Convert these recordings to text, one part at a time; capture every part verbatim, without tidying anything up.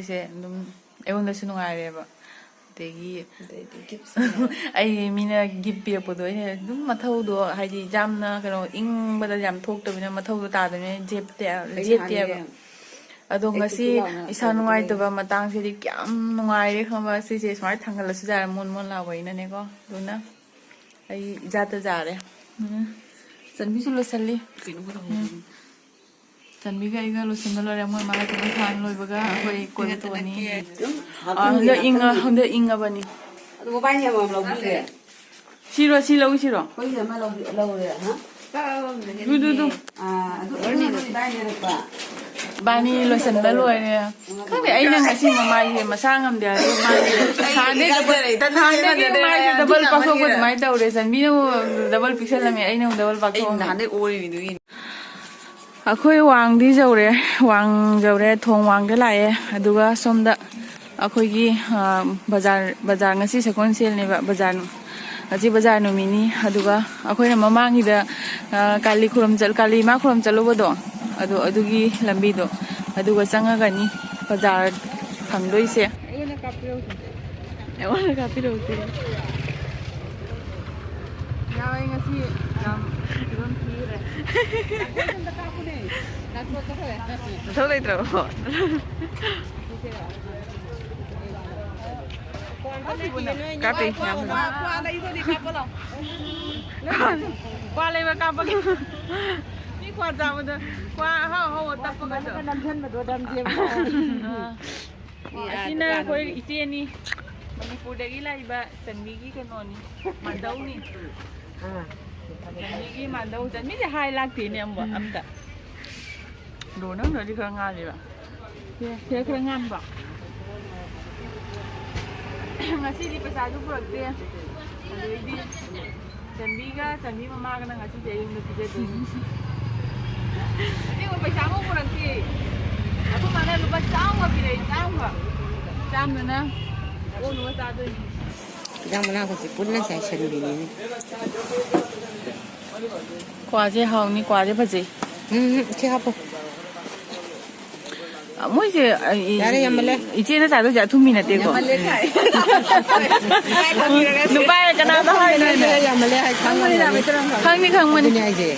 ꯁꯦ ꯑꯗꯨꯝ ꯑꯩꯉꯣꯟꯗꯁꯨ ꯅꯨꯡꯉꯥꯏꯔꯦꯕ꯫ ꯑꯗꯒꯤ ꯑꯗꯩꯗꯤ ꯒꯤꯐꯁꯨ ꯑꯩ ꯃꯤꯅ ꯒꯤꯐ ꯄꯤꯔꯛꯄꯗꯣ ꯑꯩꯅ ꯑꯗꯨꯝ ꯃꯊꯧꯗꯣ, ꯍꯥꯏꯗꯤ ꯌꯥꯝꯅ ꯀꯩꯅꯣ, ꯏꯪꯕꯗ ꯌꯥꯝ ꯊꯣꯛꯇꯕꯅꯤꯅ ꯃꯊꯧꯗꯣ ꯇꯥꯗꯕꯅꯤꯅ ꯖꯦꯞꯇꯦ, ꯑꯩ ꯖꯦꯠꯇꯦꯕ꯫ ꯅꯍꯥꯟꯅꯦ ꯑꯗꯣ ꯑꯩ ꯉꯁꯤ ꯇꯤꯛ ꯇꯤꯛ ꯂꯥꯎꯅ ꯏꯁꯥ ꯇꯧꯕꯗꯣ ꯅꯨꯡꯉꯥꯏꯇꯕ ꯂꯩꯌꯦ꯫ ꯃꯇꯥꯡꯁꯤꯗꯤ ꯀꯌꯥꯝ ꯅꯨꯡꯉꯥꯏꯔꯦ ꯈꯪꯕ, ꯁꯤꯁꯦ ꯁꯨꯃꯥꯏꯅ ꯊꯥꯡꯒꯠꯂꯁꯨ ꯌꯥꯔꯦ, ꯃꯣꯟ ꯃꯣꯟ ꯂꯥꯎꯕꯅꯤꯅꯅꯦꯀꯣ꯫ ꯑꯗꯨꯅ ꯑꯩ ꯏꯖꯥꯗ ꯌꯥꯔꯦ꯫ ꯎꯝ꯫ ꯆꯟꯕꯤꯁꯨ ꯂꯣꯏꯁꯜꯂꯤ꯫ ꯀꯩꯅꯣ ꯈꯔ ꯎꯝ꯫ ꯍꯧꯕꯅꯤ꯫ ꯆꯟꯕꯤꯒ ꯑꯩꯒ ꯂꯣꯏꯁꯤꯟꯕ ꯂꯣꯏꯔꯦ꯫ ꯃꯣꯏ ꯃꯥꯒ ꯊꯕꯛ ꯊꯥꯟ ꯂꯣꯏꯕꯒ ꯑꯩꯈꯣꯏ ꯀꯣꯏꯕ ꯊꯣꯛꯑꯅꯤ꯫ ꯑꯗꯨꯝ ꯑꯥ, ꯍꯟꯗꯛ ꯏꯪꯉ-, ꯍꯟꯗꯛ ꯏꯪꯉꯕꯅꯤ꯫ ꯑꯗꯨ ꯃꯕꯥꯅꯤ ꯑꯃꯃꯝ ꯂꯧꯕꯤꯔꯦ꯫ ꯁꯤꯔꯣ, ꯁꯤ ꯂꯧꯁꯤꯔꯣ? ꯑꯩꯈꯣꯏꯒꯤ ꯑꯃ ꯂꯧꯕꯤ-, ꯂꯧꯔꯦ, ꯍꯥ? ꯗꯨ, ꯗꯨ, ꯗꯨ꯫ ꯑꯥ, ꯑꯗꯨ ꯑꯗꯨ ꯂꯣꯏ ꯗꯥꯏꯅꯦꯔꯛꯄ꯫ ꯏꯕꯥꯅꯤ ꯂꯣꯏꯁꯤꯟꯕ ꯂꯣꯏꯔꯦ꯫ ꯈꯪꯗꯦ, ꯑꯩꯅ ꯉꯁꯤ ꯃꯃꯥꯏꯁꯦ ꯃꯁꯥ ꯉꯝꯗꯦ ꯍꯥꯏꯕ ꯃꯥꯏꯁꯦ꯫ ꯑꯩ ꯍꯥꯟꯅꯗꯩ ꯏꯀꯥꯏꯖꯔꯦ, ꯏꯊꯟ ꯊꯥꯖꯗꯅ ꯍꯥꯟꯅꯗꯒꯤ ꯏꯀꯥꯏꯖꯔꯦ꯫ ꯃꯥꯏꯁꯦ ꯑꯗꯨ ꯗꯕꯜ ꯄꯥꯛꯊꯣꯛꯄ ꯌꯥꯝꯃꯟꯈꯤꯗ꯫ ꯑꯗꯨꯃꯥꯏꯅ ꯇꯧꯔꯦ꯫ ꯆꯟꯕꯤꯅ ꯑꯃꯨꯛ ꯗꯕꯜ ꯄꯤꯛꯁꯜꯂꯝꯃꯦ, ꯑꯩꯅ ꯑꯃꯨꯛ ꯗꯕꯜ ꯑꯩ ꯄꯥꯛꯊꯣꯛꯑꯝꯃꯦ꯫ ꯅꯍꯥꯟꯗꯩ ꯑꯣꯔꯤꯅꯤꯗꯨꯒꯤ꯫ ꯑꯩꯈꯣꯏ ꯋꯥꯡꯗꯤ ꯌꯧꯔꯦ, ꯋꯥꯡ ꯌꯧꯔꯦ, ꯊꯣꯡ ꯋꯥꯡꯗ ꯂꯥꯛꯑꯦ꯫ ꯑꯗꯨꯒ ꯁꯣꯝꯗ ꯑꯩꯈꯣꯏꯒꯤ, ꯑ, ꯕꯖꯥꯔ, ꯕꯖꯥꯔ ꯉꯁꯤ ꯁꯒꯣꯜꯁꯦꯜꯅꯦꯕ, ꯕꯖꯥꯔ, ꯉꯁꯤ ꯕꯖꯥꯔ ꯅꯨꯃꯤꯠꯅꯤ꯫ ꯑꯗꯨꯒ ꯑꯩꯈꯣꯏꯅ ꯃꯃꯥꯡꯒꯤꯗ, ꯑ, ꯀꯥꯂꯤ ꯈꯨꯔꯨꯝ ꯆꯠ-, ꯀꯥꯂꯤ ꯏꯃꯥ ꯈꯨꯔꯨꯝ ꯆꯠꯂꯨꯕꯗꯣ, ꯑꯗꯣ ꯑꯗꯨꯒꯤ ꯂꯝꯕꯤꯗꯣ, ꯑꯗꯨꯒ ꯆꯪꯉꯒꯅꯤ ꯕꯖꯥꯔ ꯐꯪꯗꯣꯏꯁꯦ꯫ ꯑꯩꯉꯣꯟꯗ ꯀꯥꯞꯄꯤꯔꯛꯎꯁꯦ꯫ ꯌꯥꯎꯋꯦ, ꯉꯁꯤ ꯌꯥꯝ ꯐꯤꯕꯝ ꯊꯤꯈ꯭ꯔꯦ꯫ ꯃꯊꯧ ꯂꯩꯇ꯭ꯔꯕꯣ? ꯀꯥꯞꯄꯤ, ꯌꯥꯝ ꯐꯖꯩ꯫ ꯀ꯭ꯋꯥ ꯂꯩꯕ ꯀꯥꯞꯄꯒꯦ꯫ ꯃꯤ ꯀ꯭ꯋꯥ ꯆꯥꯕꯗ ꯀ꯭ꯋꯥ ꯑꯍꯥꯎ ꯑꯍꯥꯎꯕ ꯇꯞꯄꯒ ꯅꯝꯁꯤꯟꯕꯗꯣ ꯅꯝꯁꯦꯕ꯫ ꯑꯥ꯫ ꯑꯣ, ꯑꯁꯤꯅ ꯑꯩꯈꯣꯏ ꯏꯆꯦꯅꯤ, ꯃꯅꯤꯄꯨꯔꯗꯒꯤ ꯂꯥꯛꯏꯕ ꯆꯟꯕꯤꯒꯤ ꯀꯩꯅꯣꯅꯤ, ꯃꯥꯟꯗꯧꯅꯤ꯫ ꯑꯥ꯫ ꯆꯟꯕꯤꯒꯤ ꯃꯥꯟꯗꯧ, ꯆꯟꯕꯤꯁꯦ ꯍꯥꯏ ꯂꯥꯛꯇꯦꯅꯦ ꯑꯃꯨꯛ ꯑꯝꯇ꯫ ꯗꯣ, ꯅꯪꯅꯗꯤ ꯈꯔ ꯉꯥꯜꯂꯤꯕ꯫ ꯁꯦ, ꯁꯦ ꯈꯔ ꯉꯥꯟꯕ꯫ ꯉꯁꯤꯗꯤ ꯄꯩꯁꯥꯁꯨ ꯄꯨꯔꯛꯇꯦ꯫ ꯑꯗꯩꯗꯤ ꯆꯟꯕꯤꯒ ꯆꯟꯕꯤ ꯃꯃꯥꯒꯅ ꯉꯁꯤꯗꯤ ꯑꯩ ꯌꯨꯝꯗ ꯄꯤꯖꯗꯣꯏꯅꯤ꯫ ꯑꯁꯦꯡꯕ ꯄꯩꯁꯥ ꯑꯃ ꯄꯨꯔꯛꯇꯦ꯫ ꯑꯩꯈꯣꯏ ꯃꯥꯅ ꯂꯨꯄꯥ ꯆꯥꯝꯃ ꯄꯤꯔꯛꯏ, ꯆꯥꯝꯃ꯫ ꯆꯥꯝꯃꯗꯨꯅ ꯑꯣꯛꯅꯕ ꯆꯥꯗꯣꯏꯅꯤ꯫ ꯏꯟꯖꯥꯡ ꯃꯅꯥꯒꯁꯦ ꯄꯨꯟꯅ ꯆꯥꯏꯁꯟꯕꯤꯅꯤꯅꯦ꯫ ꯀ꯭ꯋꯥꯁꯦ ꯍꯥꯎꯅꯤ, ꯀ꯭ꯋꯥꯁꯦ ꯐꯖꯩ꯫ ꯎꯝ, ꯎꯝ, ꯁꯤ ꯍꯥꯞꯄꯣ꯫ ꯃꯣꯏꯁꯦ, ꯑ, ꯏ-, ꯌꯥꯔꯦ, ꯌꯥꯝꯃꯜꯂꯦ꯫ ꯏꯆꯦꯅ ꯆꯥꯗꯣꯏꯁꯦ ꯑꯊꯨꯝꯕꯤ ꯅꯠꯇꯦꯀꯣ꯫ ꯌꯥꯝꯃꯜꯂꯦ ꯀꯥꯏ꯫ ꯅꯨꯄꯥ ꯀꯅꯥꯗ ꯍꯥꯏꯅꯣ ꯑꯩꯅ? ꯌꯥꯝꯃꯜꯂꯦ ꯍꯥꯏ ꯈꯪꯉꯝꯒꯅꯤ꯫ ꯈꯪꯅꯤ, ꯈꯪꯕꯅꯤ꯫ ꯑꯗꯨꯅꯦ ꯍꯥꯏꯁꯦ꯫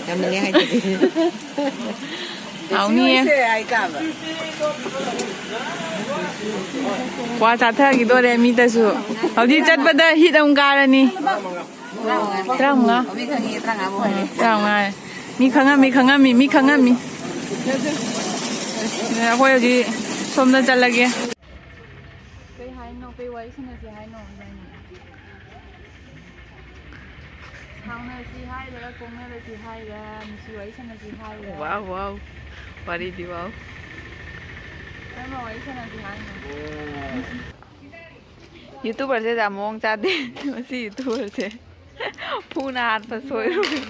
ꯌꯥꯝꯃꯜꯂꯦ ꯍꯥꯏꯗꯨꯗꯤ꯫ ꯍꯥꯎꯅꯤꯌꯦ꯫ ꯁꯤ ꯍꯥꯏ ꯇꯥꯕ꯫ ꯀ꯭ꯋꯥ ꯆꯥꯊꯈꯤꯗꯣꯔꯦ ꯃꯤꯗꯁꯨ꯫ ꯍꯧꯖꯤꯛ ꯆꯠꯄꯗ ꯍꯤꯠ ꯑꯃꯨꯛ ꯀꯥꯔꯅꯤ꯫ ꯇꯔꯥꯃꯉꯥ꯫ ꯃꯤ ꯈꯪꯉꯦ, ꯇꯔꯥꯃꯉꯥ ꯐꯥꯎ ꯍꯥꯏꯔꯦ꯫ ꯇꯔꯥꯃꯉꯥ꯫ ꯃꯤ ꯈꯪꯉꯝꯃꯤ, ꯈꯪꯉꯝꯃꯤ, ꯃꯤ ꯈꯪꯉꯝꯃꯤ꯫ ꯑꯩꯈꯣꯏ ꯍꯧꯖꯤꯛ ꯁꯣꯝꯗ ꯆꯠꯂꯒꯦ꯫ ꯀꯩ ꯍꯥꯏꯅꯣ? ꯀꯩ ꯋꯥꯔꯤ ꯁꯥꯟꯅꯁꯦ ꯍꯥꯏꯅꯣ ꯏꯕꯥꯅꯤ? ꯁꯥꯎꯅꯁꯤ ꯍꯥꯏꯔ, ꯀꯣꯛꯅꯔꯁꯤ ꯍꯥꯏꯔ, ꯅꯨꯡꯁꯤ ꯋꯥꯔꯤ ꯁꯥꯟꯅꯁꯤ ꯍꯥꯏꯔ? ꯋꯥꯎ, ꯋꯥꯎ꯫ ꯋꯥꯔꯤꯗꯤ ꯋꯥꯎ꯫ ꯀꯔꯝꯕ ꯋꯥꯔꯤ ꯁꯥꯟꯅꯁꯤ ꯍꯥꯏꯅꯣ? YouTuberꯁꯦ ꯌꯥꯝ ꯃꯑꯣꯡ ꯆꯥꯗꯦ꯫ ꯃꯁꯤ YouTuberꯁꯦ ꯐꯨꯅ ꯍꯥꯠꯄ ꯁꯣꯏꯔꯣꯏ꯫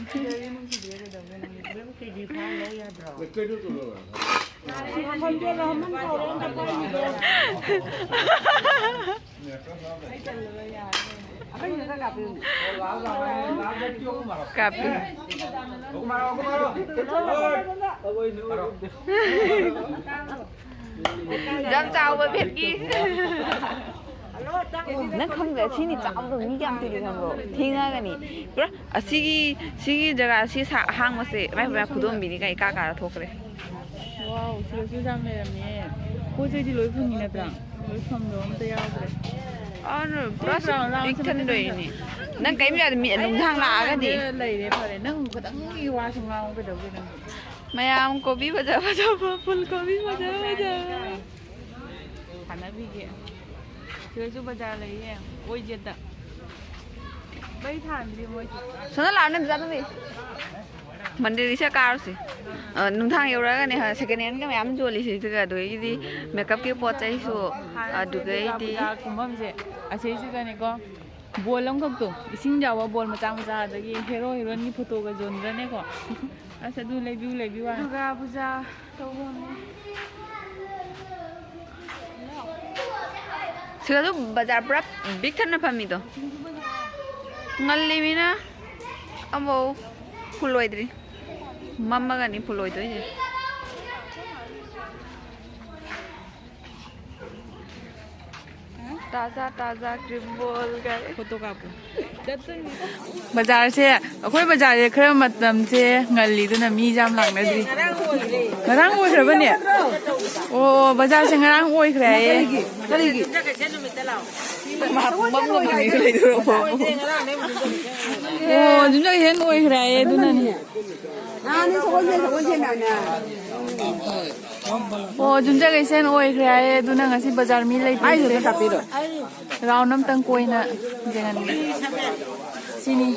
ꯀꯥꯞꯄꯤ꯫ ꯌꯥꯝ ꯆꯥꯎꯕ ꯚꯦꯠꯀꯤ꯫ ꯅꯪ ꯈꯪꯗ꯭ꯔꯦ, ꯁꯤꯅꯤ ꯆꯥꯎꯕꯗꯣ, ꯃꯤ ꯀꯌꯥꯝ ꯇꯤꯜꯂꯤ ꯈꯪꯕ꯭ꯔꯣ? ꯊꯦꯡꯉꯒꯅꯤ꯫ ꯄꯨꯔꯥ ꯑꯁꯤꯒꯤ, ꯁꯤꯒꯤ ꯖꯒꯥ, ꯁꯤ ꯁꯥ-, ꯑꯍꯥꯡꯕꯁꯦ, ꯃꯥꯏ ꯄꯨꯔꯥ ꯈꯨꯗꯣꯝꯕꯤꯅꯤ ꯀꯩ ꯀꯥ ꯀꯥꯗ ꯊꯣꯛꯈ꯭ꯔꯦ꯫ ꯋꯥꯎ, ꯁꯤꯗꯁꯨ ꯌꯥꯝ ꯂꯩꯔꯝꯃꯦ꯫ ꯄꯣꯠ ꯆꯩꯗꯤ ꯂꯣꯏ ꯐꯪꯉꯤ ꯅꯠꯇ꯭ꯔꯥ? ꯂꯣꯏ ꯐꯪꯗꯕ ꯑꯝꯇ ꯌꯥꯎꯗ꯭ꯔꯦ꯫ ꯑꯥ, ꯅꯣ, ꯄꯨꯔꯥ ꯁꯤ ꯄꯤꯛ ꯊꯟꯗꯣꯏꯅꯤ꯫ ꯅꯪ ꯀꯩꯝ ꯌꯥꯗꯦ, ꯃꯤ ꯅꯨꯡꯗꯥꯡ ꯂꯥꯛꯑꯒꯗꯤ꯫ ꯂꯩꯔꯦ, ꯐꯔꯦ꯫ ꯅꯪ ꯈꯇꯪꯒꯤ ꯋꯥꯁꯨ ꯉꯥꯡꯉꯨ ꯀꯩꯗꯧꯒꯦ ꯅꯪ? ꯃꯌꯥꯝ ꯀꯣꯕꯤ ꯐꯖ ꯐꯖꯕ, ꯐꯨꯜ ꯀꯣꯕꯤ ꯐꯖ ꯐꯖꯕ꯫ ꯊꯥꯅꯕꯤꯒꯦ꯫ ꯁꯤꯗꯁꯨ ꯕꯖꯥꯔ ꯂꯩꯌꯦ, ꯑꯣꯏꯖꯦꯠꯇ꯫ ꯃꯩ ꯊꯥꯟꯕꯗꯤ ꯃꯣꯏ꯫ ꯁꯣꯝꯗ ꯂꯥꯛꯑꯣꯅꯦ, ꯗꯗꯥ ꯅꯪꯗꯤ꯫ ꯃꯟꯗꯤꯔꯒꯤꯁꯦ ꯀꯥꯔꯨꯁꯤ꯫ ꯑ, ꯅꯨꯡꯗꯥꯡ ꯌꯧꯔꯛꯑꯒꯅꯦ, second handꯒ ꯃꯌꯥꯝ ꯌꯣꯜꯂꯤꯁꯦ, ꯑꯗꯨꯒ ꯑꯗꯨꯗꯒꯤꯗꯤ makeupꯀꯤ ꯄꯣꯠ ꯆꯩꯁꯨ, ꯍꯥꯟꯅ ꯑꯗꯨꯗꯒꯤꯗꯤ ꯗꯨꯔꯒꯥ ꯄꯨꯖꯥ ꯀꯨꯝꯐꯝꯁꯦ ꯑꯁꯤꯁꯤꯗꯅꯦꯀꯣ, ꯕꯣꯜ ꯑꯃꯈꯛꯇꯣ, ꯏꯁꯤꯡ ꯌꯥꯎꯕ ꯕꯣꯜ ꯃꯆꯥ ꯃꯆꯥ, ꯑꯗꯒꯤ hero heroineꯒꯤ photoꯒ ꯌꯣꯟꯗ꯭ꯔꯅꯦꯀꯣ꯫ ꯑꯁ, ꯑꯗꯨ ꯂꯩꯕꯤꯌꯨ, ꯂꯩꯕꯤꯌꯨ ꯍꯥꯏ꯫ ꯗꯨꯔꯒꯥ ꯄꯨꯖꯥ ꯇꯧꯐꯝꯅꯦ꯫ ꯁꯤꯗꯁꯨ ꯕꯖꯥꯔ ꯄꯨꯔꯥ ꯕꯤꯛ ꯊꯟꯅ ꯐꯝꯃꯤꯗꯣ꯫ ꯉꯜꯂꯤꯃꯤꯅ ꯑꯃꯐꯥꯎ full ꯑꯣꯏꯗ꯭ꯔꯤ꯫ ꯃꯝꯃꯒꯅꯤ full ꯑꯣꯏꯗꯣꯏꯁꯦ꯫ ꯇꯥꯖꯥ ꯇꯥꯖꯥ ꯀ꯭ꯔꯤꯝ ꯕꯣꯜꯒ꯫ ꯐꯣꯇꯣ ꯀꯥꯞꯄꯨ꯫ ꯕꯖꯥꯔꯁꯦ, ꯑꯩꯈꯣꯏ ꯕꯖꯥꯔꯁꯦ ꯈꯔ ꯃꯇꯝꯁꯦ ꯉꯜꯂꯤꯗꯅ ꯃꯤꯁꯦ ꯌꯥꯝ ꯂꯥꯛꯅꯗ꯭ꯔꯤ꯫ ꯉꯔꯥꯡ ꯑꯣꯏꯈ꯭ꯔꯕꯅꯦ? ꯑꯣ, ꯕꯖꯥꯔꯁꯦ ꯉꯔꯥꯡ ꯑꯣꯏꯈ꯭ꯔꯦ ꯍꯥꯏꯌꯦ꯫ ꯀꯔꯤꯒꯤ? ꯑꯣ, ꯌꯨꯝꯖꯀꯩꯁ ꯑꯣꯏꯈ꯭ꯔꯦ ꯍꯥꯏꯌꯦ, ꯑꯗꯨꯅꯅꯦ꯫ ꯑꯣ, ꯌꯨꯝꯖꯀꯩꯁ ꯑꯣꯏꯈ꯭ꯔꯦ ꯍꯥꯏꯌꯦ, ꯑꯗꯨꯅ ꯉꯁꯤ ꯕꯖꯥꯔ ꯃꯤ ꯂꯩꯇꯦ꯫ ꯔꯥꯎꯟ ꯑꯝꯇꯪ ꯀꯣꯏꯅ ꯌꯦꯡꯍꯟꯒꯦ꯫ ꯁꯤꯅꯤ꯫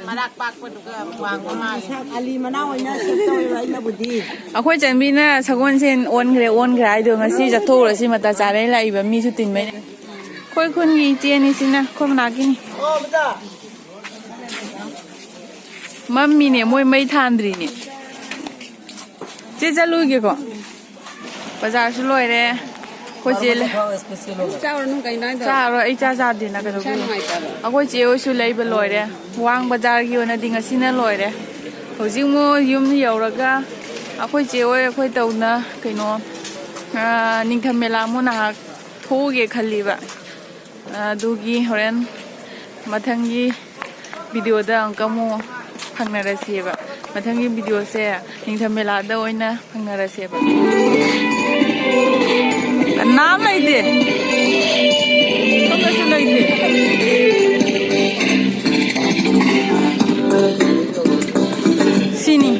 ꯃꯔꯥꯛ ꯄꯥꯛꯄꯗꯨꯒ ꯋꯥꯡꯕ ꯃꯥꯜꯂꯦ꯫ ꯑꯂꯤ ꯃꯅꯥꯎ ꯑꯣꯏꯅ ꯁꯦꯞ ꯇꯧꯋꯦꯕ ꯑꯩꯅꯕꯨꯗꯤ꯫ ꯑꯩꯈꯣꯏ ꯆꯟꯕꯤꯅ ꯁꯒꯣꯜꯁꯦꯟ ꯑꯣꯟꯈ꯭ꯔꯦ, ꯑꯣꯟꯈ꯭ꯔꯦ ꯍꯥꯏꯗꯣ ꯉꯁꯤ ꯆꯠꯊꯣꯛꯎꯔꯁꯤ ꯃꯇꯥ ꯆꯥꯔꯦ ꯂꯥꯛꯏꯕ ꯃꯤꯁꯨ ꯇꯤꯟꯕꯩꯅꯦ꯫ ꯑꯩꯈꯣꯏ ꯈꯨꯟꯒꯤ ꯏꯆꯦꯅꯤ ꯁꯤꯅ, ꯑꯩꯈꯣꯏ ꯃꯅꯥꯛꯀꯤꯅꯤ꯫ ꯃꯝꯃꯤꯅꯦ, ꯃꯣꯏ ꯃꯩ ꯊꯥꯟꯗ꯭ꯔꯤꯅꯦ꯫ ꯆꯦ, ꯆꯠꯂꯨꯒꯦꯀꯣ꯫ ꯕꯖꯥꯔꯁꯨ ꯂꯣꯏꯔꯦ꯫ ꯑꯩꯈꯣꯏ ꯆꯦ ꯂꯩ-, ꯆꯥꯔꯨꯔꯣ, ꯅꯪ ꯀꯩꯅꯣ ꯍꯥꯏꯗꯣ? ꯆꯥꯔꯣꯏ, ꯑꯩ ꯆꯥ ꯆꯥꯗꯦꯅ ꯀꯩꯗꯧꯗꯣꯏꯅꯣ? ꯅꯨꯡꯉꯥꯏꯇꯕ꯫ ꯑꯩꯈꯣꯏ ꯆꯦ ꯍꯣꯏꯁꯨ ꯂꯩꯕ ꯂꯣꯏꯔꯦ꯫ ꯋꯥꯡ ꯕꯖꯥꯔꯒꯤ ꯑꯣꯏꯅꯗꯤ ꯉꯁꯤꯅ ꯂꯣꯏꯔꯦ꯫ ꯍꯧꯖꯤꯛ ꯑꯃꯨꯛ ꯌꯨꯝ ꯌꯧꯔꯒ ꯑꯩꯈꯣꯏ ꯆꯦ ꯍꯣꯏ ꯑꯩꯈꯣꯏ ꯇꯧꯅ ꯀꯩꯅꯣ, ꯑꯥ, ꯅꯤꯡꯊꯝ ꯃꯦꯂꯥ ꯑꯃꯨꯛ ꯉꯥꯏꯍꯥꯛ ꯊꯣꯛꯎꯒꯦ ꯈꯜꯂꯤꯕ꯫ ꯑꯗꯨꯒꯤ ꯍꯣꯔꯦꯟ ꯃꯊꯪꯒꯤ ꯚꯤꯗꯤꯑꯣꯗ ꯑꯃꯨꯛꯀ ꯑꯃꯨꯛ ꯐꯪꯅꯔꯁꯦꯕ꯫ ꯃꯊꯪꯒꯤ ꯚꯤꯗꯤꯑꯣꯁꯦ ꯅꯤꯡꯊꯝ ꯃꯦꯂꯥꯗ ꯑꯣꯏꯅ ꯐꯪꯅꯔꯁꯦꯕ꯫ ꯀꯅꯥꯝ ꯂꯩꯇꯦ꯫ ꯁꯣꯝꯗꯁꯨ ꯂꯩꯇꯦ꯫ ꯁꯤꯅꯤ꯫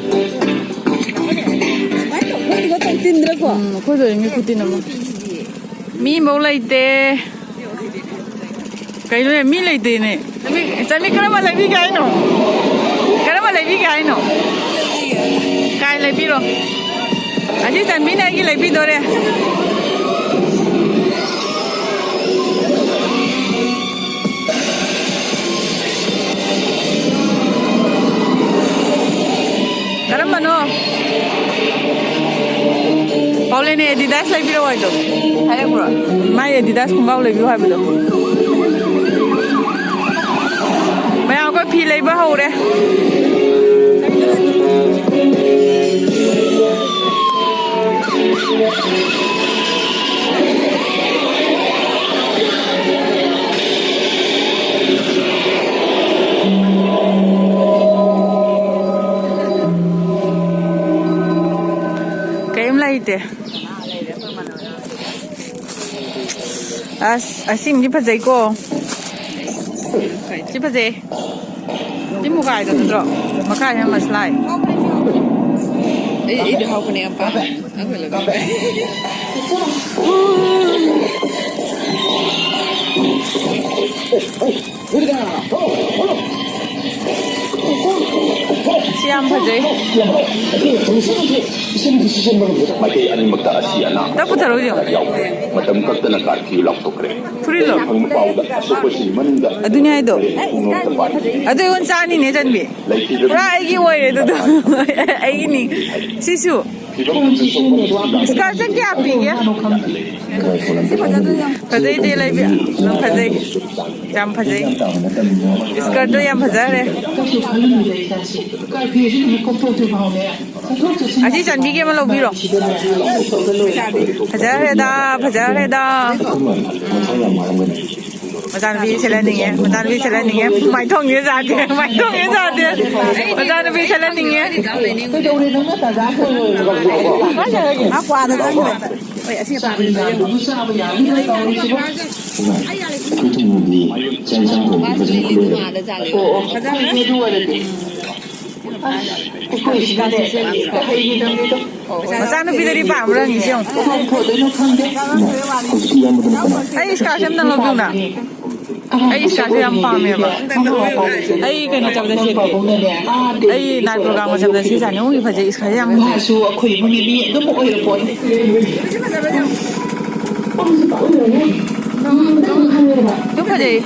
ꯁꯨꯃꯥꯏꯅ ꯇꯧ-, ꯑꯩꯈꯣꯏꯗꯨꯒ ꯇꯧ ꯇꯤꯟꯗ꯭ꯔꯀꯣ? ꯎꯝ, ꯑꯩꯈꯣꯏꯗꯣ ꯃꯤ ꯈꯨꯇꯤꯟ ꯑꯃ꯫ ꯃꯤ ꯑꯃꯐꯥꯎ ꯂꯩꯇꯦ꯫ ꯀꯩꯅꯣꯅꯦ, ꯃꯤ ꯂꯩꯇꯦꯅꯦ꯫ ꯆꯟꯕꯤ, ꯆꯟꯕꯤ, ꯀꯔꯝꯕ ꯂꯩꯕꯤꯒꯦ ꯍꯥꯏꯅꯣ? ꯀꯔꯝꯕ ꯂꯩꯕꯤꯒꯦ ꯍꯥꯏꯅꯣ? ꯀꯥꯏ ꯂꯩꯕꯤꯔꯣ? ꯑꯁꯤ ꯆꯟꯕꯤꯅ ꯑꯩꯒꯤ ꯂꯩꯕꯤꯗꯣꯔꯦ꯫ ꯀꯔꯝꯕꯅꯣ? ꯄꯥꯎꯂꯦꯟꯅ Adidas ꯂꯩꯕꯤꯔꯛꯑꯣ ꯍꯥꯏꯗꯣ꯫ ꯍꯥꯏꯔꯛꯄ꯭ꯔꯣ? ꯃꯥꯏ Adidas ꯈꯣꯡꯒ꯭ꯔꯥꯎ ꯂꯩꯕꯤꯌꯨ ꯍꯥꯏꯕꯗꯣ꯫ ꯃꯌꯥꯝ ꯑꯩꯈꯣꯏ ꯐꯤ ꯂꯩꯕ ꯍꯧꯔꯦ꯫ ꯀꯩꯝ ꯂꯩꯇꯦ꯫ ꯑꯁ, ꯑꯁꯤꯃꯗꯤ ꯐꯖꯩꯀꯣ꯫ ꯁꯤ ꯐꯖꯩ꯫ ꯁꯤ ꯃꯨꯒꯥꯏꯗꯣ ꯅꯠꯇ꯭ꯔꯣ? ꯃꯈꯥꯏ ꯑꯃ ꯃꯁꯂꯥꯏ꯫ ꯑꯩ, ꯑꯩꯗꯤ ꯍꯥꯎꯕꯅꯦ ꯌꯥꯝ ꯄꯥꯝꯃꯦ꯫ ꯑꯩꯈꯣꯏ ꯂꯩꯕꯥꯛ꯫ ꯁꯤ ꯌꯥꯝ ꯐꯖꯩ꯫ ꯃꯥꯏꯀꯩ ꯑꯅꯤꯃꯛꯇ ꯑꯁꯤ ꯑꯅꯥ ꯇꯞ ꯄꯨꯊꯔꯛꯎ ꯌꯦꯡꯉꯨ꯫ ꯌꯥꯎꯈ꯭ꯔꯦ꯫ ꯃꯇꯝ ꯀꯛꯇꯅ ꯀꯥꯔꯐ꯭ꯌꯨ ꯂꯥꯎꯊꯣꯛꯈ꯭ꯔꯦ꯫ ꯐꯨꯔꯤꯠꯂꯣ? ꯐꯪꯕ ꯄꯥꯎꯗ ꯑꯁꯣꯛꯄꯁꯤꯡ ꯃꯅꯨꯡꯗ ꯑꯗꯨꯅꯤ ꯍꯥꯏꯗꯣ꯫ ꯄꯨꯡꯂꯣꯝꯗ ꯄꯥꯜꯂꯤ꯫ ꯑꯗꯨ ꯑꯩꯉꯣꯟꯗ ꯆꯥꯅꯤꯅꯦ ꯆꯟꯕꯤ꯫ ꯂꯩꯈꯤꯗꯕ ꯄꯨꯔꯥ ꯑꯩꯒꯤ ꯑꯣꯏꯔꯦ ꯑꯗꯨꯗꯣ꯫ ꯑꯩꯒꯤꯅꯤ꯫ ꯁꯤꯁꯨ꯫ ꯐꯤꯕꯝ ꯑꯁꯣꯛꯄ ꯁꯤꯒꯤ ꯁ꯭ꯀꯥꯔꯁꯦ ꯀꯌꯥ ꯄꯤꯒꯦ? ꯐꯖꯩ ꯏꯆꯦ ꯂꯩꯕꯤ꯫ ꯌꯥꯝ ꯐꯖꯩ꯫ ꯌꯥꯝ ꯐꯖꯩ꯫ ꯁ꯭ꯀꯥꯔꯠꯇꯣ ꯌꯥꯝ ꯐꯖꯈ꯭ꯔꯦ꯫ ꯑꯁꯤ ꯆꯟꯕꯤꯒꯤ ꯑꯃ ꯂꯧꯕꯤꯔꯣ꯫ ꯐꯖꯈ꯭ꯔꯦꯗ, ꯐꯖꯈ꯭ꯔꯦꯗ꯫ ꯃꯆꯥꯅꯨꯄꯤ ꯁꯦꯠꯍꯟꯅꯤꯡꯉꯦ, ꯃꯆꯥꯅꯨꯄꯤ ꯁꯦꯠꯍꯟꯅꯤꯡꯉꯦ꯫ ꯃꯥꯏꯊꯣꯡꯁꯦ ꯌꯥꯗꯦ, ꯃꯥꯏꯊꯣꯡꯁꯦ ꯌꯥꯗꯦ꯫ ꯃꯆꯥꯅꯨꯄꯤ ꯁꯦꯠꯍꯟꯅꯤꯡꯉꯦ꯫ ꯀꯩꯗꯧꯔꯦ ꯅꯪꯅ ꯇꯥꯖꯥ ꯀꯣꯏꯔꯣꯏ? ꯃꯥ ꯀ꯭ꯋꯥꯗ ꯆꯪꯈ꯭ꯔꯦ꯫ ꯍꯣꯏ, ꯑꯁꯤ ꯄꯥꯝꯃꯤ꯫ ꯆꯥꯕ ꯌꯥꯕ ꯇꯧꯔꯤꯁꯤꯕꯣ? ꯑꯩꯈꯣꯏ ꯊꯣꯡꯕꯗꯤ ꯆꯥꯛ ꯏꯟꯁꯥꯡ ꯊꯣꯡꯕꯗꯤ ꯐꯖꯅ ꯈꯨꯂꯣꯏ ꯂꯩ꯫ ꯑꯣ, ꯑꯣ, ꯐꯖꯅ ꯑꯣꯏꯔꯗꯤ꯫ ꯑꯁ, ꯑꯩꯈꯣꯏꯁꯤꯅꯅꯦ ꯍꯩꯈꯤꯗꯕꯅꯤꯗꯣ꯫ ꯃꯆꯥꯅꯨꯄꯤꯗꯗꯤ ꯄꯥꯝꯕ꯭ꯔꯥ ꯍꯪꯉꯤꯁꯦ ꯌꯦꯡꯉꯨ꯫ ꯀꯃꯥꯏꯅ ꯊꯣꯛꯇꯣꯏꯅꯣ ꯈꯪꯗꯦ꯫ ꯍꯧꯖꯤꯛꯀꯤ ꯏꯌꯥꯝꯕꯗꯨꯅ ꯀꯅꯥ? ꯑꯩ ꯏꯁꯀꯥꯔꯐ ꯑꯝꯇ ꯂꯧꯕꯤꯌꯨꯅ꯫ ꯑꯩ ꯏꯁꯀꯥꯔꯐꯁꯦ ꯌꯥꯝ ꯄꯥꯝꯃꯦꯕ꯫ ꯑꯩ ꯀꯩꯅꯣ ꯆꯠꯄꯗ ꯁꯦꯠꯀꯦ꯫ ꯑꯩ ꯅꯥꯏꯠ ꯄ꯭ꯔꯣꯒ꯭ꯔꯥꯝꯒ ꯆꯠꯄꯗ ꯁꯦꯠꯆꯥꯅꯤ꯫ ꯃꯣꯏꯒꯤ ꯐꯖꯩ, ꯏꯁꯀꯥꯔꯐꯁꯦ ꯌꯥꯝ ꯐꯖꯩ꯫ ꯃꯥꯁꯨ ꯑꯩꯈꯣꯏ ꯏꯃꯨꯡꯒꯤ ꯃꯤ ꯑꯗꯨꯝ ꯑꯣꯏꯔ ꯄꯣꯠꯅꯤ꯫ ꯑꯗꯨꯝ ꯐꯖꯩ꯫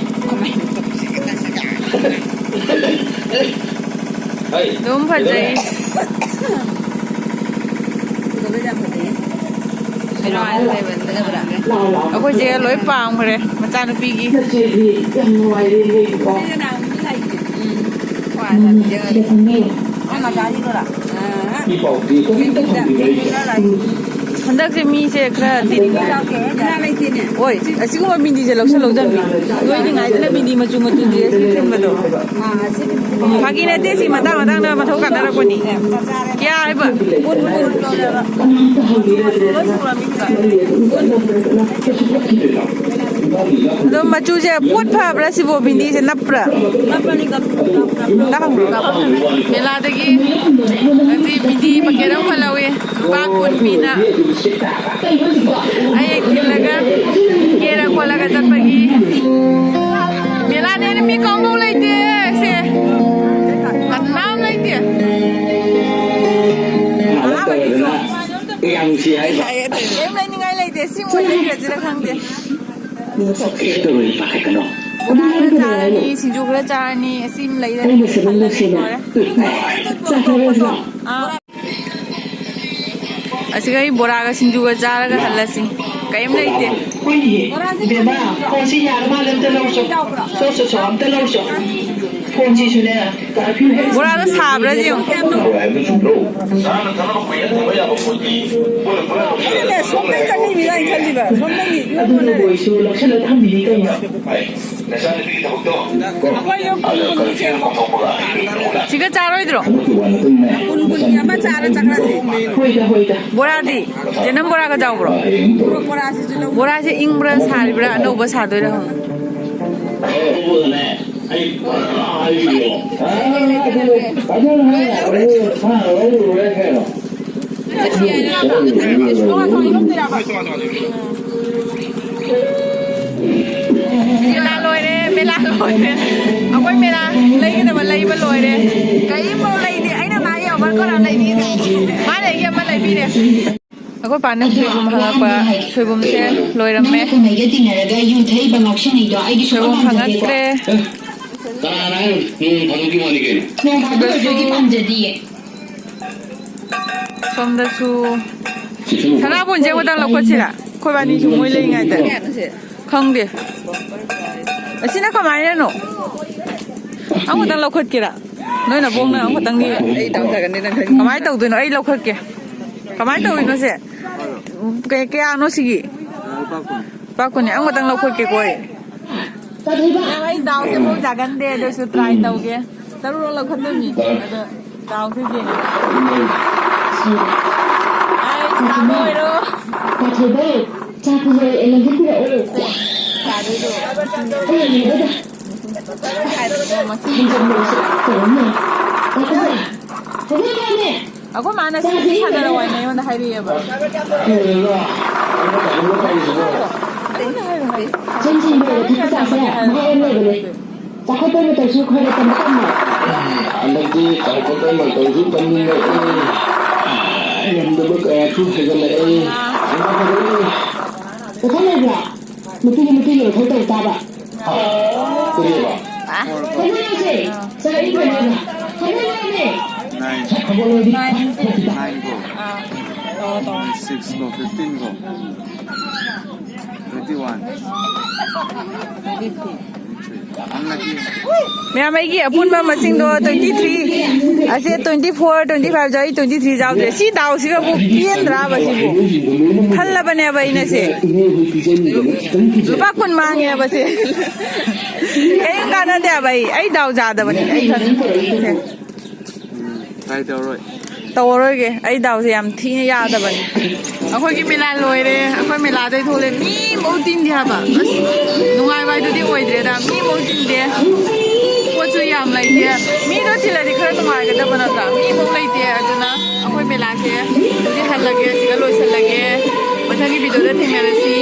ꯑꯗꯨꯝ ꯐꯖꯩ꯫ ꯑꯩꯈꯣꯏꯁꯦ ꯂꯣꯏ ꯄꯥꯝꯈ꯭ꯔꯦ ꯃꯆꯥꯅꯨꯄꯤꯒꯤ꯫ ꯅꯆꯦꯗꯤ ꯌꯥꯝ ꯅꯨꯡꯉꯥꯏꯔꯦ ꯂꯩꯕꯀꯣ꯫ ꯎꯝ꯫ ꯁꯤꯗ ꯐꯝꯕꯤꯌꯨ꯫ ꯏ ꯄꯥꯎꯗꯤ ꯀꯔꯤꯝꯇ ꯐꯪꯕꯤꯔꯣꯏ꯫ ꯍꯟꯗꯛꯁꯦ ꯃꯤꯁꯦ ꯈꯔ ꯇꯤꯟ-, ꯉꯥ ꯂꯩꯇꯦꯅꯦ꯫ ꯍꯣꯏ, ꯑꯁꯤꯒꯨꯝꯕ ꯃꯤꯗꯤꯁꯦ ꯂꯧꯁꯜꯍꯧꯗꯕꯅꯤ꯫ ꯅꯣꯏꯗꯤ ꯉꯥꯏꯗꯅ ꯃꯤꯗꯤ ꯃꯆꯨ ꯃꯆꯨ ꯗ꯭ꯔꯦꯁꯀꯤ ꯊꯤꯟꯕꯗꯣ꯫ ꯑꯥ, ꯑꯁꯤ ꯐꯥꯒꯤ ꯅꯠꯇꯦ, ꯁꯤ ꯃꯇꯥꯡ ꯃꯇꯥꯡꯗ ꯃꯊꯧ ꯀꯥꯟꯅꯔꯛꯄꯅꯤ꯫ ꯀꯌꯥ ꯍꯥꯏꯕ? ꯑꯗꯣ ꯃꯆꯨꯁꯦ ꯄꯣꯠ ꯐꯕ꯭ꯔꯥ ꯁꯤꯕꯣ? ꯕꯤꯟꯗꯤꯁꯦ ꯅꯞꯄ꯭ꯔꯥ? ꯅꯞꯄꯅꯤ, ꯅꯞ-, ꯅꯞ-, ꯅꯞ-, ꯅꯞ-, ꯃꯦꯂꯥꯗꯒꯤ ꯉꯁꯤ ꯕꯤꯟꯗꯤ ꯄꯀꯦꯠ ꯑꯃꯈꯛ ꯂꯧꯏ꯫ ꯂꯨꯄꯥ ꯀꯨꯟ ꯄꯤꯅ꯫ ꯑꯩ ꯊꯤꯜꯂꯒ ꯀꯦꯔ ꯈꯣꯠꯂꯒ ꯆꯠꯄꯒꯤ ꯃꯦꯂꯥꯅꯦꯅ ꯃꯤ ꯀꯥꯡꯕꯧ ꯂꯩꯇꯦ꯫ ꯁꯦ ꯀꯅꯥꯝ ꯂꯩꯇꯦ꯫ ꯑꯍꯥꯟꯕꯒꯤꯁꯨ ꯌꯥꯝ ꯅꯨꯡꯁꯤ ꯍꯥꯏꯕ꯫ ꯀꯩꯝ ꯂꯩꯅꯤꯡꯉꯥꯏ ꯂꯩꯇꯦ꯫ ꯁꯤ ꯃꯣꯏ ꯂꯩꯈ꯭ꯔꯁꯤꯔ ꯈꯪꯗꯦ꯫ ꯕꯣꯔꯥ ꯈꯔ ꯆꯥꯔꯅꯤ, ꯁꯤꯡꯖꯨ ꯈꯔ ꯆꯥꯔꯅꯤ, ꯑꯁꯤ ꯑꯃ ꯂꯩꯔꯅꯤ, ꯈꯜꯂꯅꯤ, ꯂꯣꯏꯔꯦ꯫ ꯑꯥ꯫ ꯑꯁꯤꯒ ꯑꯩ ꯕꯣꯔꯥꯒ ꯁꯤꯡꯖꯨꯒ ꯆꯥꯔꯒ ꯍꯜꯂꯁꯤ꯫ ꯀꯔꯤꯝ ꯂꯩꯇꯦ꯫ ꯍꯣꯏꯅꯦ꯫ ꯕꯦꯝꯃ, ꯐꯣꯟꯁꯤ ꯌꯥꯔ ꯃꯥꯜꯂꯦ, ꯑꯝꯇ ꯂꯧꯔꯨꯆꯣ꯫ ꯆꯣ, ꯆꯣ, ꯆꯣ, ꯑꯝꯇ ꯂꯧꯔꯨꯆꯣ꯫ ꯐꯣꯟꯁꯤꯁꯨꯅꯦ, ꯀꯔꯐ꯭ꯌꯨ ꯍꯦꯛ ꯕꯣꯔꯥꯗꯣ ꯁꯥꯕ꯭ꯔꯥ ꯌꯦꯡꯉꯨ꯫ ꯍꯥꯏꯕꯗꯨ ꯆꯨꯝꯗ꯭ꯔꯣ? ꯆꯥꯅ ꯊꯛꯅꯕ ꯀꯨꯏꯅ ꯊꯝꯕ ꯌꯥꯕ ꯄꯣꯠꯇꯤ ꯄꯨꯟꯅ ꯄꯨꯟꯅ ꯂꯧꯁꯤꯜꯂꯒ ꯑꯩꯅ ꯁꯣꯝꯗ ꯆꯪꯉꯤꯃꯤꯅ ꯑꯩꯅ ꯈꯜꯂꯤꯕ꯫ ꯁꯣꯝꯗꯒꯤ ꯏꯌꯣꯟ ꯑꯗꯨꯅꯕꯨ ꯌꯣꯟꯅꯔꯦ꯫ ꯑꯩꯁꯨ ꯂꯧꯁꯤꯜꯂ ꯊꯝꯃꯤꯅꯤ ꯀꯩꯅꯣ꯫ ꯅꯆꯥꯅꯨꯄꯤꯒꯤ ꯊꯕꯛꯇꯣ꯫ ꯑꯩꯈꯣꯏ ꯌꯨꯝ ꯀꯨꯟ ꯀꯨꯟꯒꯤ ꯁꯦꯝꯃꯣ꯫ ꯁꯤꯒ ꯆꯥꯔꯣꯏꯗ꯭ꯔꯣ? ꯀꯨꯟ ꯀꯨꯟꯒꯤ ꯑꯃ ꯆꯥꯔ ꯆꯠꯈ꯭ꯔꯁꯤ꯫ ꯍꯣꯏꯗ, ꯍꯣꯏꯗ꯫ ꯕꯣꯔꯥꯗꯤ? ꯖꯦꯅꯝ ꯕꯣꯔꯥꯒ ꯆꯥꯎꯕ꯭ꯔꯣ? ꯕꯣꯔꯥꯁꯤꯁꯨ ꯂꯧ-, ꯕꯣꯔꯥꯁꯦ ꯏꯪꯕ꯭ꯔꯥ ꯁꯥꯔꯤꯕ꯭ꯔꯥ ꯑꯅꯧꯕ ꯁꯥꯗꯣꯏꯔꯥ ꯍꯪꯉꯨ꯫ ꯑꯗꯨꯅꯦ, ꯑꯩ ꯄꯨꯔꯥ ꯍꯥꯏꯕꯤꯌꯣ꯫ ꯑꯗꯨ, ꯑꯗꯨ ꯍꯥꯏꯔ, ꯑꯗꯨ ꯍꯥꯏꯔ, ꯂꯧꯔꯨꯔꯦ ꯀꯩꯅꯣ꯫ ꯃꯦꯂꯥ ꯂꯣꯏꯔꯦ, ꯃꯦꯂꯥ ꯂꯣꯏꯔꯦ꯫ ꯑꯩꯈꯣꯏ ꯃꯦꯂꯥ ꯂꯩꯒꯗꯕ ꯂꯩꯕ ꯂꯣꯏꯔꯦ꯫ ꯀꯔꯤꯝꯐꯥꯎ ꯂꯩꯗꯦ꯫ ꯑꯩꯅ ꯃꯥꯒꯤ overcoat ꯑꯃ ꯂꯩꯕꯤꯔꯦ꯫ ꯃꯥꯅ ꯑꯩꯒꯤ ꯑꯃ ꯂꯩꯕꯤꯔꯦ꯫ ꯑꯩꯈꯣꯏ ꯄꯥꯅ ꯁꯣꯏꯕꯨꯝ ꯍꯪꯉꯛꯄ, ꯁꯣꯏꯕꯨꯝꯁꯦ ꯂꯣꯏꯔꯝꯃꯦ꯫ ꯅꯪꯅ ꯀꯨꯝꯍꯩꯒ ꯇꯤꯟꯅꯔꯒ ꯌꯨ ꯊꯛꯏꯕ ꯉꯥꯎꯁꯤꯟꯅꯩꯗꯣ ꯑꯩꯒꯤ ꯁꯣꯏꯕꯨꯝ ꯁꯨꯡꯄꯥꯝ ꯄꯥꯝꯖꯗꯦꯀꯣ꯫ ꯐꯪꯉꯛꯇ꯭ꯔꯦ꯫ ꯀꯅꯥꯅ ꯍꯥꯏꯅꯣ? ꯅꯣꯡ ꯐꯥꯗꯣꯛꯀꯤ ꯋꯥꯅꯤ ꯀꯩꯅꯣ꯫ ꯅꯣꯡ ꯐꯥꯗꯣꯛ ꯑꯣꯏꯔꯁꯨ ꯑꯩꯗꯤ ꯄꯥꯝꯖꯗꯤꯌꯦ꯫ ꯁꯣꯝꯗꯁꯨ ꯁꯅꯥꯕꯨꯟꯁꯦ ꯑꯃꯇꯪ ꯂꯧꯈꯠꯁꯤꯔꯥ? ꯑꯩꯈꯣꯏꯕꯥꯅꯤꯁꯨ ꯃꯣꯏ ꯂꯩꯔꯤꯉꯩꯗ꯫ ꯈꯪꯗꯦ꯫ ꯑꯁꯤꯅ ꯀꯃꯥꯏꯅꯅꯣ? ꯑꯃꯈꯛꯇꯪ ꯂꯧꯈꯠꯀꯦꯔꯥ? ꯅꯣꯏ ꯅꯕꯣꯛꯅ ꯑꯃꯈꯛꯇꯪꯗꯤ ꯑꯩ ꯇꯧꯖꯒꯅꯤ, ꯅꯪ ꯈꯪꯉꯤ꯫ ꯀꯃꯥꯏꯅ ꯇꯧꯗꯣꯏꯅꯣ? ꯑꯩ ꯂꯧꯈꯠꯀꯦ꯫ ꯀꯃꯥꯏꯅ ꯇꯧꯔꯤꯅꯣ ꯁꯦ? ꯀꯩ-, ꯀꯌꯥꯅꯣ ꯁꯤꯒꯤ? ꯂꯨꯄꯥ ꯀꯨꯟ꯫ ꯂꯨꯄꯥ ꯀꯨꯟꯅꯤ꯫ ꯑꯃꯇꯪ ꯂꯧꯊꯣꯛꯀꯦꯀꯣ ꯑꯩ꯫ ꯌꯥꯝ ꯑꯩ ꯗꯥꯎꯁꯦ ꯑꯃꯨꯛ ꯌꯥꯒꯟꯗꯦ, ꯑꯗꯨꯁꯨ try ꯇꯧꯒꯦ꯫ ꯇꯔꯨꯛꯔꯛ ꯂꯧꯈꯠꯂꯝꯃꯤ, ꯑꯗꯣ ꯗꯥꯎꯁꯦ ꯌꯦꯡꯉꯦ꯫ ꯑꯩ ꯁꯥꯕ ꯑꯣꯏꯔꯣ꯫ ꯄꯥꯊꯣꯏꯕꯧ, ꯆꯥ ꯄꯨꯖꯔꯛꯑꯦ, ꯂꯪꯈꯠꯄꯤꯔꯛꯑꯣ꯫ ꯇꯥꯗꯣꯏꯗꯣ꯫ ꯑꯩ ꯌꯦꯡꯉꯦꯗ꯫ ꯍꯦꯟꯖꯟꯕꯁꯦ ꯇꯧꯔꯝꯃꯦ꯫ ꯄꯥꯊꯣꯏꯕꯧ, ꯍꯧꯒꯠꯂꯛꯑꯣꯅꯦ꯫ ꯑꯩꯈꯣꯏ ꯃꯥꯅ ꯁꯤ ꯁꯥꯟꯅꯔꯛꯑꯣ ꯍꯥꯏꯅ ꯑꯩꯉꯣꯟꯗ ꯍꯥꯏꯔꯛꯑꯦꯕ꯫ ꯆꯦꯟ ꯆꯦꯟꯕ ꯑꯣꯏꯔꯗꯤ ꯈꯨꯠ ꯁꯥꯁꯦ ꯃꯍꯥꯎ ꯑꯃ ꯂꯩꯕꯅꯦ꯫ ꯆꯥꯎꯈꯠꯄ ꯃꯇꯧꯁꯨ ꯈꯔ ꯈꯔ ꯇꯝꯕ ꯇꯝꯃꯣ꯫ ꯍꯟꯗꯛꯇꯤ ꯆꯥꯎꯈꯠꯄ ꯃꯇꯧꯁꯨ ꯇꯝꯅꯤꯡꯉꯛꯏ꯫ ꯉꯝꯗꯕ ꯀꯌꯥꯁꯨ ꯍꯦꯟꯒꯠꯂꯛꯏ꯫ ꯄꯣꯊꯥ ꯂꯩꯕ꯭ꯔꯥ? ꯅꯨꯄꯤꯒꯤ ꯅꯨꯄꯤꯒꯤ ꯃꯊꯧ ꯇꯧ ꯇꯥꯕ꯫ ꯀꯔꯤꯕ? ꯍꯣꯠꯅꯔꯁꯦ꯫ ꯆꯥꯔꯤ ꯐꯅꯕ꯫ ꯍꯣꯠꯅꯔꯁꯦ꯫ Nine. Nine. Nine ꯀꯣ꯫ ꯑꯥ, ꯇꯧꯔꯣ, ꯇꯧꯔꯣ꯫ Six ꯀꯣ, fifteen ꯀꯣ꯫ Twenty one. Twenty three. ꯃꯌꯥꯝ, ꯑꯩꯒꯤ ꯑꯄꯨꯟꯕ ꯃꯁꯤꯡꯗꯣ twenty three, ꯑꯁꯦ twenty four, twenty five ꯌꯥꯎꯏ, twenty three ꯌꯥꯎꯗ꯭ꯔꯦ꯫ ꯁꯤ ꯗꯥꯎꯁꯤꯒꯕꯨ ꯄꯦꯟꯗ꯭ꯔꯥꯕ ꯁꯤꯕꯨ? ꯈꯜꯂꯕꯅꯦꯕ ꯑꯩꯅ ꯁꯦ꯫ ꯂꯨꯄꯥ ꯀꯨꯟ ꯃꯥꯡꯉꯦꯕ ꯁꯦ꯫ ꯀꯔꯤꯝ ꯀꯥꯟꯅꯗꯦꯕ ꯑꯩ, ꯑꯩ ꯗꯥꯎ ꯌꯥꯗꯕꯅꯤ, ꯑꯩ ꯈꯪꯉꯦ꯫ Try ꯇꯧꯔꯣꯏ꯫ ꯇꯧꯔꯔꯣꯏꯒꯦ꯫ ꯑꯩ ꯗꯥꯎꯁꯦ ꯌꯥꯝ ꯊꯤꯅ ꯌꯥꯗꯕꯅꯤ꯫ ꯑꯩꯈꯣꯏꯒꯤ ꯃꯦꯂꯥ ꯂꯣꯏꯔꯦ꯫ ꯑꯩꯈꯣꯏ ꯃꯦꯂꯥꯗꯩ ꯊꯣꯛꯂꯦ꯫ ꯃꯤ ꯑꯃꯐꯥꯎ ꯇꯤꯟꯗꯦ ꯍꯥꯏꯕ꯫ ꯑꯁ, ꯅꯨꯡꯉꯥꯏꯕ ꯍꯥꯏꯗꯨꯗꯤ ꯑꯣꯏꯗ꯭ꯔꯦꯗ꯫ ꯃꯤ ꯑꯃꯐꯥꯎ ꯇꯤꯟꯗꯦ꯫ ꯄꯣꯠꯁꯨ ꯌꯥꯝ ꯂꯩꯇꯦ꯫ ꯃꯤꯗꯣ ꯇꯤꯜꯂꯗꯤ ꯈꯔ ꯅꯨꯡꯉꯥꯏꯒꯗꯕ ꯅꯠꯇ꯭ꯔꯥ? ꯃꯤ ꯑꯃꯐꯥꯎ ꯂꯩꯇꯦ꯫ ꯑꯗꯨꯅ ꯑꯩꯈꯣꯏ ꯃꯦꯂꯥꯁꯦ ꯍꯧꯖꯤꯛ ꯍꯜꯂꯒꯦ, ꯁꯤꯗ ꯂꯣꯏꯁꯤꯜꯂꯒꯦ꯫ ꯃꯊꯪꯒꯤ video ꯗ ꯊꯦꯡꯅꯔꯁꯤ꯫